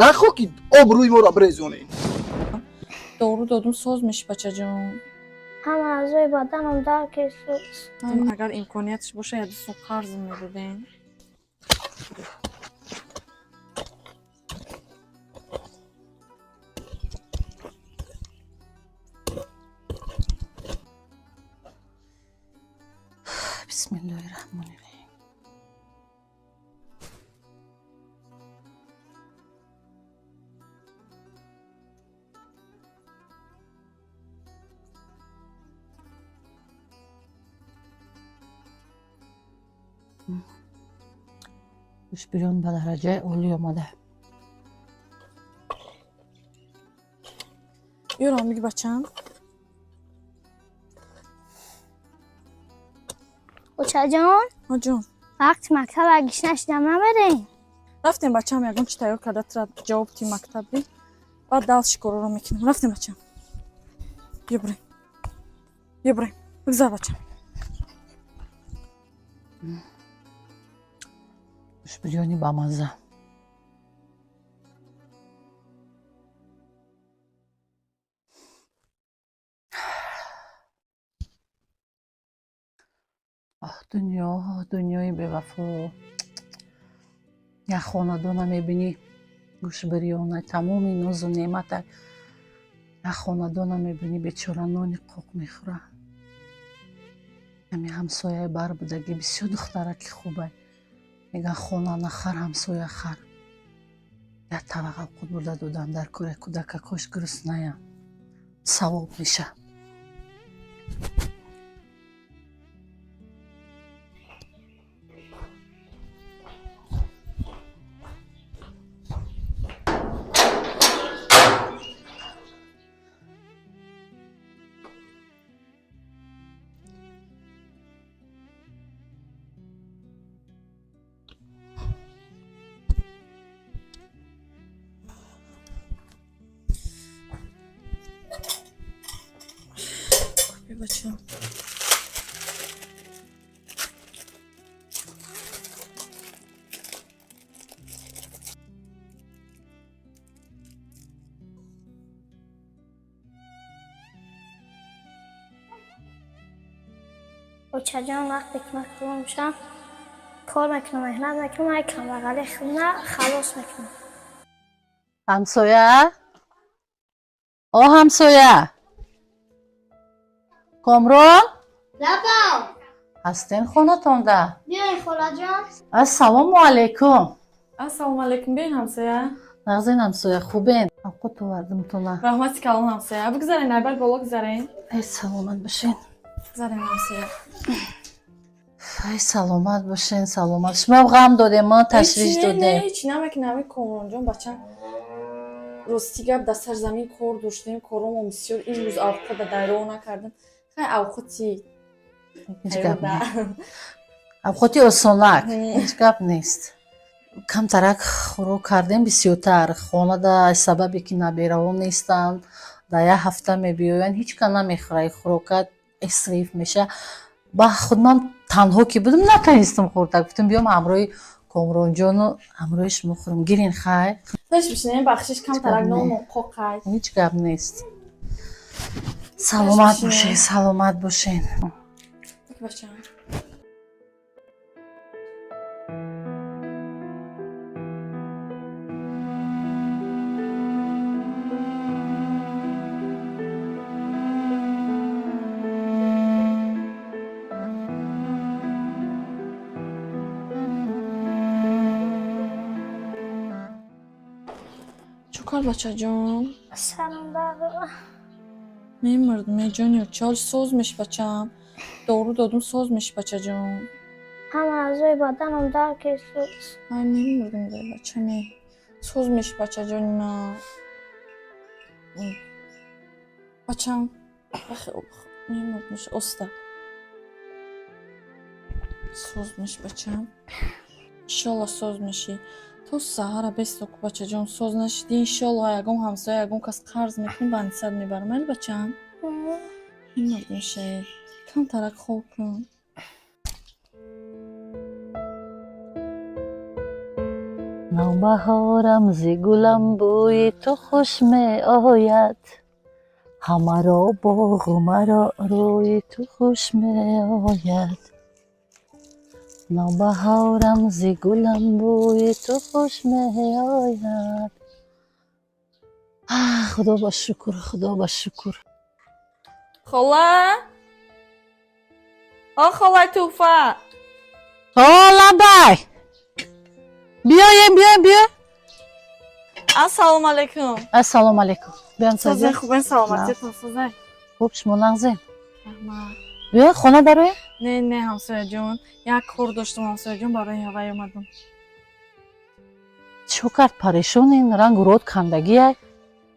Нахо ки обрӯи моро брезонӣ. Дору додум, соз меши, бачаҷон. Ҳама аъзои баданам дард кисуст. Агар имкониятш боша, я дусум қарз медодем. Бисмиллоҳи раҳмони раҳим. Гӯшбирён ба дараҷаи олӣ омада. Ёрам биги, бачам. Очаҷон. Ҳоҷон. Вақти мактаб гишна шидам, намерем? Рафтем, бачам, ягон чи тайёр карда тра ҷавоб ти мактаби, баъд дальше корро мекунем. Рафтем, бачам, бия бурем, бия бурем, бигзар, бачам. Гӯшбирёни бамазза. Аҳ, дунё, дунёи бевафо. Як хонадона мебинӣ, гӯшбирёна, тамоми нозу неъмата. Як хонадона мебинӣ, бечора нони қоқ мехӯра. Ҳами ҳамсояи бар будагӣ бисёр духтараки хубай. Меган, хона нахар, ҳамсоя хар. Як тавақ авқот бурда додам дар кора, кӯдакакош гурусная. Савоб меша. Бия, бачам. Очаҷон, вақте ки ман калон мешавам, кор мекунам, меҳнат мекунам, ай камбағалӣ худна халос мекунам. Ҳамсоя? О, ҳамсоя! Комрон? Лабав. Ҳастен хонатонда? Биёен, холаҷон. Ассалому алайкум. Ассалому алайкум, биёен, ҳамсоя. Нағзен, ҳамсоя, хубен? Авқот овардимтона. Раҳмати калон, ҳамсоя, бигзарен, айбал боло гузарен. Эй, саломат бошен. Гузарен, ҳамсоя. Ай, саломат бошен, саломат. Шумоам ғам додем, ма ташвиш додем. Ҳеч намекунам, ами Комронҷон, бачам, рости гап, дар сарзамин кор доштем, коромон бисёр, имрӯз авқота дайро накардем. Хай, авқоти Ҳеҷ гап не. Авқоти осонак, ҳеҷ гап нест. Камтарак хӯрок кардем, бисёртар. Хонада сабабе ки набераҳо нестанд, дар як ҳафта мебиёянд, ҳеҷ кас намехӯра, хӯрока исриф меша. Ба худ ман танҳо ки будам, натавонистам хӯрда. Гуфтам, биём ҳамроҳи Комронҷону ҳамроҳи шумо хӯрам. Гирин, хай. Пеш бишинем, бахшиш, камтарак нонмон қоқай. Ҳеҷ гап нест. Саломат бошед, саломат бошед. Бачам. Чӣ кор, бачаҷон? Сарам дард. Мемурдм, ҷони, чол соз меши, бачам. Дору додум, соз меши, бачаҷон. Ҳама аъзои баданам дард кисуст. Ай, мемурдм, бачам, соз меши, бачаҷони ман. Бачам, мемурдм, оста соз меши, бачам, иншолло соз мешӣ. То саҳара бестоку, бачаҷон, соз нашидӣ, иншолло ягон ҳамсоя, ягон кас қарз мекунӣ, бандисад мебарам, майли, бачам? Мемурд мешавӣ, камтарак хоб кун. Навбаҳорам зи гулам бӯи ту хуш меояд, ҳамаро боғу маро рӯи ту хуш меояд. Навбаҳорам зи гулам бӯи ту хуш меояд. Худо ба шукр, худо ба шукр. Хола, о холаи Туҳфа. О, лаббай, биёем, биёем, биё. Ассалому алайкум. Ассалому алайкум, биём. Созен, хубен, саломатиятон созен? Хуб, шумо нағзен? Раҳмат. Биё, хона дароем. Не, не, ҳамсояҷон, як кор доштам, ҳамсояҷон, барои ҳавай омадам. Чӣ кард, парешонин, рангу род кандагиай?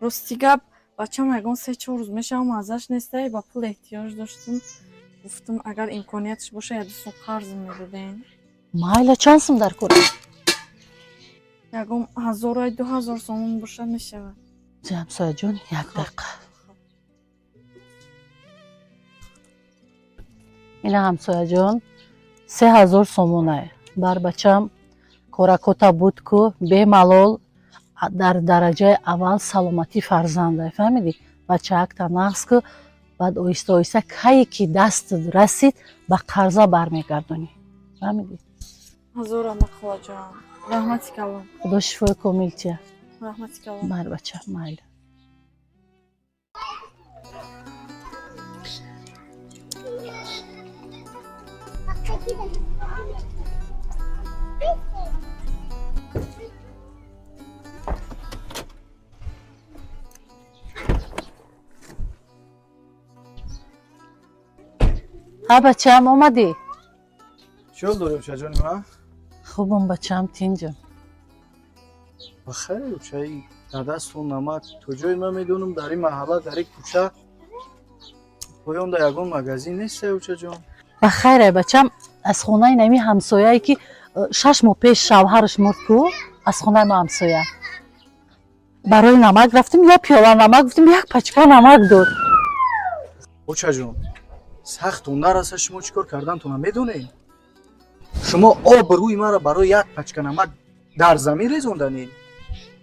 Рости гап, бачам ягон 3-4 рӯз мешавам азаш нестай, ба пул эҳтиёҷ доштам. Гуфтам, агар имконияташ боша, як ду сум қарз медодем. Майла, чанд сум дар кор? Ягон ҳазору 2000 сомон боша, мешавад. Ҳамсояҷон, як дақиқа. Ина, ҳамсояҷон, 3000 сомонае. Бар бачам коракота буд ку, бемалол. Дар дараҷаи аввал саломатии фарзанда, фаҳмидӣ? Бачаакта нағз ку, баъд оҳиста оҳиста кае ки дастат расид, ба қарза бармегардонӣ, фаҳмидӣ? Ҳазор раҳмат, холаҷон, раҳмати калон. Худо шифои комил тия. Раҳмати калон. Майли, бача, майли. Ҳа, бачаам, омадӣ? Чӣ ҳол дорӣ, очаҷони ман? Хубам, бачаам, тинҷам. Бахайр, очаи, дар дасту намак. То ҷое ман медонам, дар ин маҳалла, дар ин кӯча поёнда ягон магазин нестай, очаҷон. Ба хайрай, бачам, аз хонаи нами ҳамсояе ки 6 моҳ пеш шавҳараш мурд ку, аз хонаи мо ҳамсоя барои намак рафтем. Як пиёла намак гуфтем, як пачка намак дод. Очаҷон, сахтон нараса, шумо чӣ кор кардантона медонед? Шумо обрӯи маро барои як пачка намак дар замин резонданед.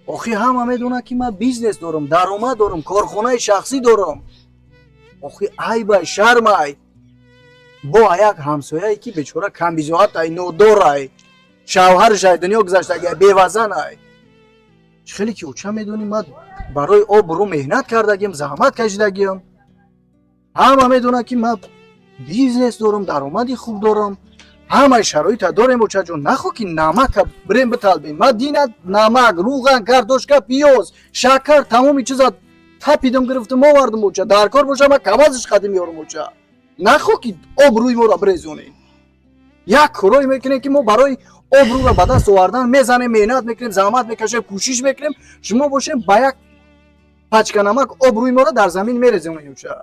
Охи ҳама медонад, ки ман бизнес дорам, даромад дорам, корхонаи шахсӣ дорам. Охи айбай, шармай, бо як ҳамсояе ки бечора камбизоатай, нодорай, шавҳараш ай дунё гузаштагиай, бевазанай. Чӣ хеле ки, оча, медонӣ, ман барои обрӯ меҳнат кардагиам, заҳмат кашидагиам. Ҳама медонад, ки ман бизнес дорам, даромади хуб дорам, ҳамаи шароита дорем. Очаҷон, нахо ки намака бирем биталбем. Ман дина намак, рӯған, картошка, пиёз, шакар, тамоми чиза тапидам, гирифтам, овардам. Оча, дар кор боша, ман камазиш қадим ёрам. Оча, нахо ки обрӯи моро бирезонем. Як корое мекунем, ки мо барои обрӯро ба даст овардан мезанем, меҳнат мекунем, заҳмат мекашем, кӯшиш мекунем, шумо бошем, ба як пачка намак обрӯи моро дар замин мерезонем, оча.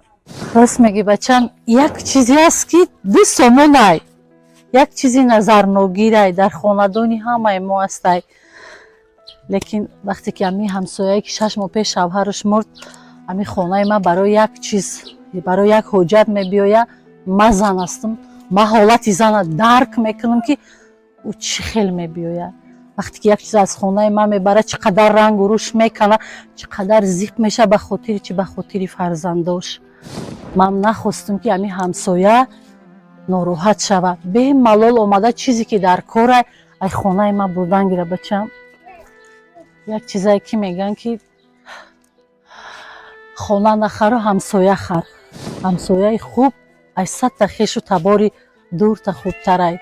Рост мегӣ, бачам. Як чизе аст, ки 2 сомонай, як чизи назарногирай, дар хонадони ҳамаи мо ҳастай. Лекин вақте ки ами ҳамсояе ки 6 моҳ пеш шавҳараш мурд, ами хонаи ман барои як чиз, барои як ҳоҷат мебиёя, ман зан ҳастам, ман ҳолати зана дарк мекунам, ки ӯ чӣ хел мебиёяд. Вақте ки як чиз аз хонаи ман мебарад, чӣ қадар рангу рӯш мекана, чӣ қадар зиқ меша. Ба хотири чӣ? Ба хотири фарзандош. Ман нахостам, ки ами ҳамсоя нороҳат шавад. Бемалол омада, чизе ки дар кора, ай хонаи ман бурдан гира. Бачам, як чизае ки мегӯянд, ки хона нахару ҳамсоя хар. Ҳамсояи хуб ай садта хешу табори дурта хубтарай.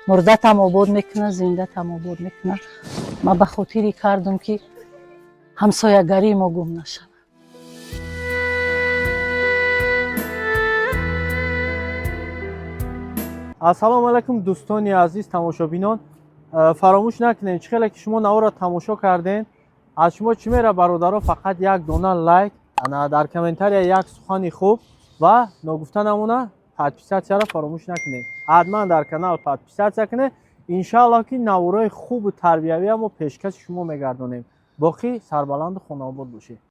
Мурдатам обод мекунад, зиндатам обод мекунад. Ман ба хотире кардам, ки ҳамсоягарии мо гум нашавад. Ассалому алайкум, дӯстони азиз, тамошобинон. Фаромӯш накунед, чӣ хеле ки шумо наворро тамошо кардем, аз шумо чӣ мера, бародаро? Фақат як дона лайк, ана дар комментария як сухани хуб ва ногуфта намона, подписаться ро фаромӯш накунед. Ҳатман дар канал подписаться кунед. Иншааллоҳ, ки наворои хубу тарбиявия мо пешкаши шумо мегардонем. Боқӣ сарбаланду хонаобод бошед.